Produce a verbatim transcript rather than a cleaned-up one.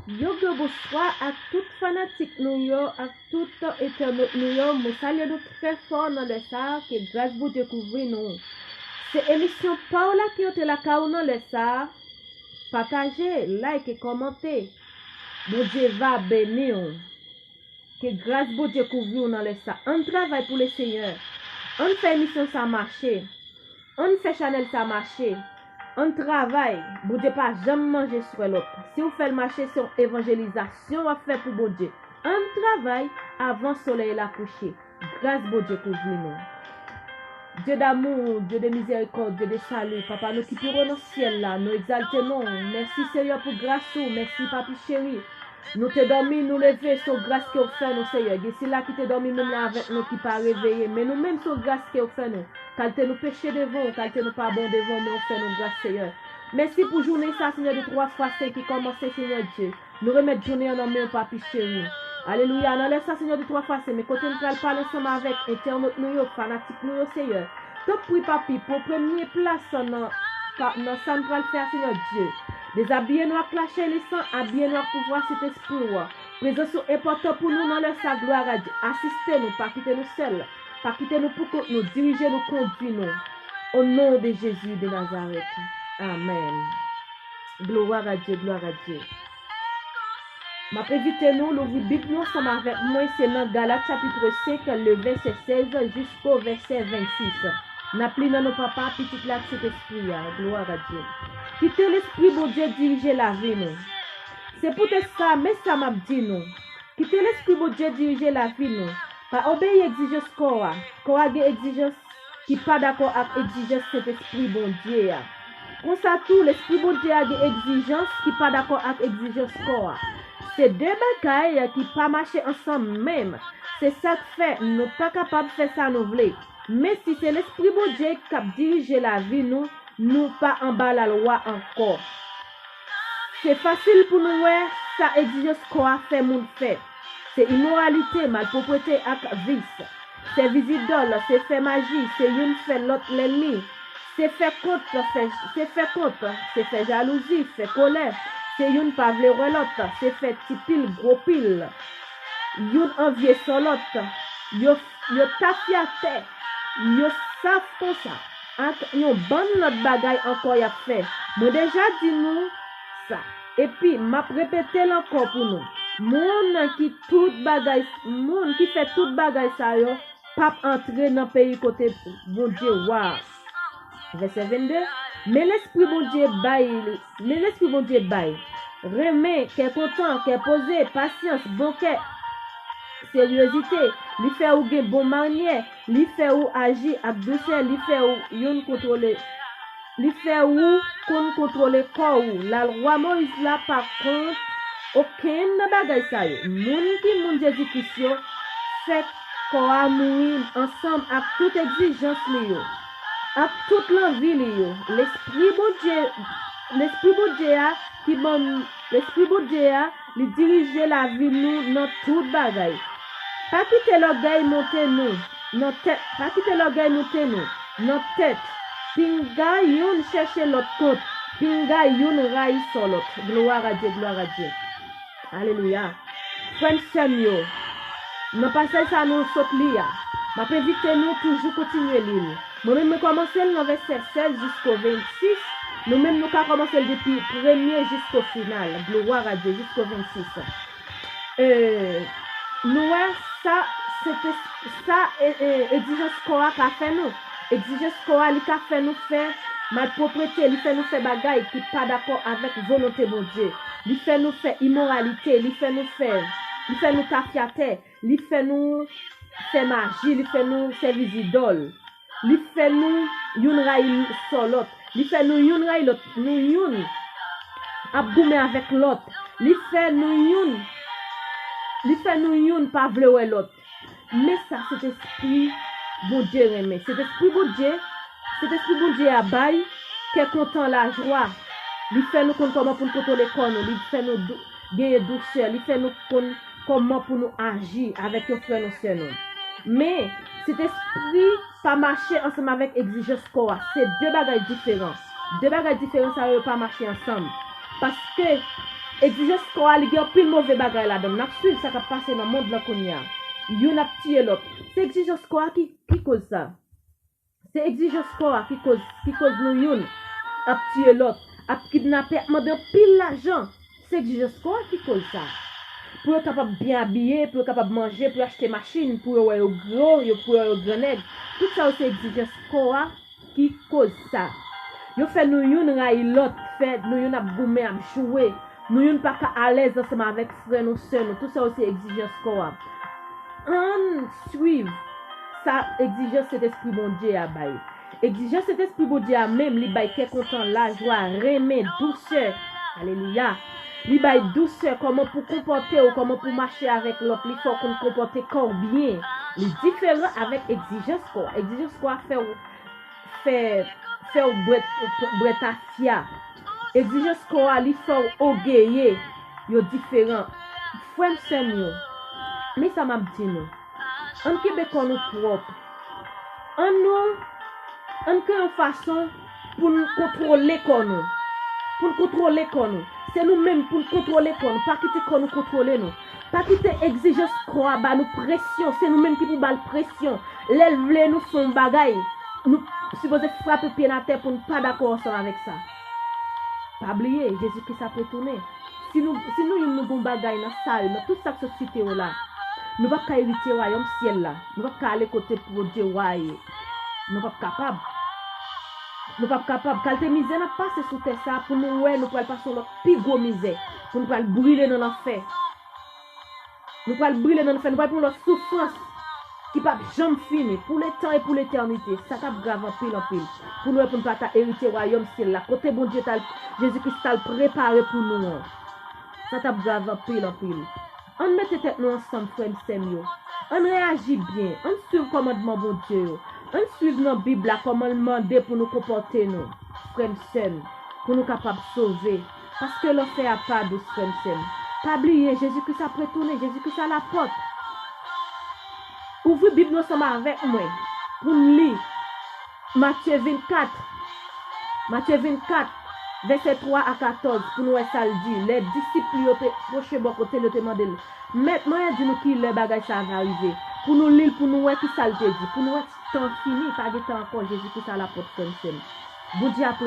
Yo, yo, bonswa ak tout fanatik nou yo, ak tout entènot nou yo. Mwen salye nou trè fò nan lè sa a, ke gras Bondye kouvri nou. Se emisyon pa w la ki antre lakay ou nan lè sa a. Pataje, like e kòmante. Bondye va beni w. Ke gras Bondye kouvri w nan lè sa. Ann travay pou Lesenyè. Ann fè emisyon sa mache. Ann fè chanèl sa mache. Ann travay. Bondye pa janm manje swè lòt. Si w fè l mache, se yon evanjelizasyon w ap fè pou Bondye. Ann travay avan solèy la kouche. Gras Bondye kouvri nou. Dieu d'amour, Dieu de miséricorde, Dieu de salut, Papa nou ki pi wo nan syèl la, nou egzalte non w. Mèsi Seyè pou gras ou, mèsi Papi cheri. Nou te dòmi, nou leve, se yon gras ke w fè nou, Seyè. Gen sila ki te dòmi menm jan avèk nou, ki pa reveye. Men nou menm, se yon gras ke w fè nou. Kalite nou peche devan w, kalite nou pa bon devan w, men w fè nou gras, Seyè. Mèsi pou jounen sa, Seyè, de twa fwa senk ki kòmanse, Seyè Dye. Nou remèt jounen an nan men w, Papi cheri. Alelouya. Nan lè sa, Seyè, de twa fwa senk, men kote n pral pale ansanm avèk entènot nou yo, fanatik nou yo, Seyè. Tanpri, Papi, pran premye plas nan, pa- nan sa n pral fè a, Seyè Dye. Dezabiye nou ak lachè e san, abiye nou ak pouvwa Sentespri w. Prezans ou enpòtan pou nou nan lè sa, glwa a Dye. Asiste nou, pa kite nou sèl. Pa kite nou pou kont nou, dirije nou, kondui nou. O non de Jezi de Nazarèt. Amèn. Glwa a Dye, glwa a Dye. M ap envite nou louvri Bib nou ansanm avèk mwen, se nan Galat chapit senk, le vèsè sèz jisko vèsè vennsis. N ap li nan non Papa, Pitit la ak Sentespri a. Glwa a Dye. Kite Lespri Bondye dirije lavi nou. Se poutèt sa, men sa m ap di nou. Kite Lespri Bondye dirije lavi nou. Pa obeyi egzijans kò a. Kò a gen egzijans ki pa dakò ak egzijans Sentespri Bondye a. Konsa tou, Lespri Bondye a gen egzijans ki pa dakò ak egzijans kò a. Se de bagay ki pa mache ansanm menm. Se sa k fè nou pa kapab fè sa nou vle. Men si se Lespri Bondye k ap dirije lavi nou, nou pa anba lalwa ankò. Se fasil pou nou wè sa egzijans kò a fè moun fè. Se imoralite, malpwoprete ak vis. Se vizidòl, se fè maji, se youn fè lòt lènmi. Se fè kont, fè, se fè kont, se fè jalouzi, fè kolè. Se youn pa vle wè lòt, se fè ti pil gwo pil. Youn anvye sò lòt. Yo, yo tafyatè. Yo saf konsa. Ak yon bann lòt bagay ankò y ap fè. Mwen deja di nou sa. Epi, m ap repete l ankò pou nou. Moun ki tout bagay, moun ki fè tout bagay sa yo p ap antre nan peyi kote Bondye wa a. Vèsè vennde. Men Lespri Bondye bay, men Lespri Bondye bay. Renmen, kè kontan, kè poze, pasyans, bon kè, seryozite. Li fè ou gen bon manyè, li fè ou aji ak dousè, li fè ou youn kontwole, li fè ou konn kontwole kò ou. Lalwa Moyiz la pa kont okenn nan bagay sa yo. Moun ki moun Jezi Kris yo, fè kò a mouri ansanm ak tout egzijans li yo, ak tout lanvi li yo. Lespri Bondye, Lespri Bondye a ki ban, Lespri Bondye a, li dirije lavi nou nan tout bagay. Pa kite lògèy monte nou nan tèt, pa kite lògèy monte nou nan tèt. Pinga youn chèche lòt kont, pinga youn rayi sò lòt. Glwa a Dye, glwa a Dye. Alelouya. Frè m, sè m yo, nan pasaj sa nou sot li a, m ap envite nou toujou kontinye li l. Mwen menm, mwen kòmanse l nan vèsè sèz jisko vennsis. Nou menm, nou ka kòmanse l depi premye jisko final. Glwa a Dye, jisko vennsis. E, nou wè sa, se te, sa e, e, egzijans kò a ka fè nou. Egzijans kò a, li ka fè nou fè malpwoprete, li fè nou fè bagay ki pa dakò avèk volonte Bondye. Li fè nou fè imoralite, li fè nou fè, li fè nou tafyatè, li fè nou fè maji, li fè nou sèvi zidòl. Li fè nou youn rayi sò lòt. Li fè nou youn rayi lòt. Nou youn ap goumen avèk lòt. Li fè nou youn, li fè nou youn pa vle wè lòt. Men sa Sentespri Bondye renmen. Sentespri Bondye, Sentespri Bondye a bay kè kontan, lajwa. Li fè nou konn kòman pou n kontwole kò nou. Li fè nou dou-, genyen dousè. Li fè nou konn kòman pou nou aji avèk yon frè nou, sè nou. Men, Sentespri pa mache ansanm avèk egzijans kò a. Se de bagay diferan. De bagay diferan sa yo pa mache ansanm. Paske Egzijans kò a, li gen anpil move bagay ladan l. N ap swiv sa k ap pase nan mond lan kounye a. Youn ap tiye lòt. Se egzijans kò a ki, ki koz sa. Se egzijans kò a ki koz, ki koz nou youn ap tiye lòt, ap kidnape, ap mande anpil lajan. Se egzijans kò a ki koz sa. Pou yo kapab byen abiye, pou yo kapab manje, pou yo achte machin, pou yo wè yo gwo, yo, pou yo wè yo grannèg. Tout sa yo se egzijans kò a ki koz sa. Yo fè nou youn rayi lòt, fè nou youn ap goumen, ap joure. Nou youn pa ka alèz ansanm avèk frè nou, sè nou. Tout sa yo se egzijans kò a. Ann swiv sa egzijans Sentespri Bondye a bay. Egzijans Sentespri Bondye a menm, li bay kè kontan, lajwa, renmen, dousè. Alelouya. Li bay dousè, kòman pou konpòte w, kòman pou mache avèk lòt. Li fè w konn konpòte kò w byen. Li diferan avèk egzijans kò a. Egzijans kò a fè w, fè, fè w bwè, bwè tafya. Egzijans kò a, li fè w ògeye. Yo diferan. Frè m, sè m yo, men sa m ap di nou. Ann kenbe kò nou pwòp. Ann nou, ann kreye yon fason pou n kontwole kò nou. Pou n kontwole kò nou. Se nou menm pou n kontwole kò nou. Pa kite kò nou kontwole nou. Pa kite egzijans kò a ba nou presyon. Se nou menm ki pou ba l presyon. Lè l vle nou fè yon bagay, nou sipoze frape pye n atè pou n pa dakò ansanm avèk sa. Pa bliye, Jezi Kris ap retounen. Si nou, si nou youn nou gon bagay nan sa yo, nan tout sa k sot site yo la, nou p ap ka erite wayòm syèl la. Nou p ap ka ale kote Bondye wa ye. Nou p ap kapab. Nou p ap kapab. Kalte mizè n ap pase sou tè sa a, pou nou wè nou pral pase yon lòt pi gwo mizè. Pou nou pral brile nan lanfè. Nou pral brile nan lanfè. Nou pral pran yon lòt soufrans ki p ap janm fini, pou letan e pou letènite. Sa t ap grav anpil, anpil. Pou nou wè pou n pa ta erite wayòm syèl la, kote Bondye t al, Jezi Kris t al prepare pou nou an. Sa t ap grav anpil, anpil. Ann mete tèt nou ansanm, frè m, sè m yo. Ann reyaji byen. Ann swiv kòmandman Bondye yo. Ann swiv nan Bib la kòman l mande pou nou konpòte nou, frè m, sè m, pou nou kapab sove. Paske lanfè a pa dous, frè m, sè m. Pa bliye, Jezi Kris ap retounen, Jezi Kris alapòt. Ouvri Bib nou ansanm avèk mwen pou n li Matye vennkat. Matye vennkat, vèsè twa a katòz, pou n wè sa l di. Lè disip li yo te pwoche bò kote l, yo te mande l, Mèt, mwen di nou ki lè bagay sa a va rive. Pou nou li l, pou nou wè ki sa l te di. Pou nou wè tan fini, pa gen tan ankò, Jezi Kris alapòt, frè m, sè m. Bondye ap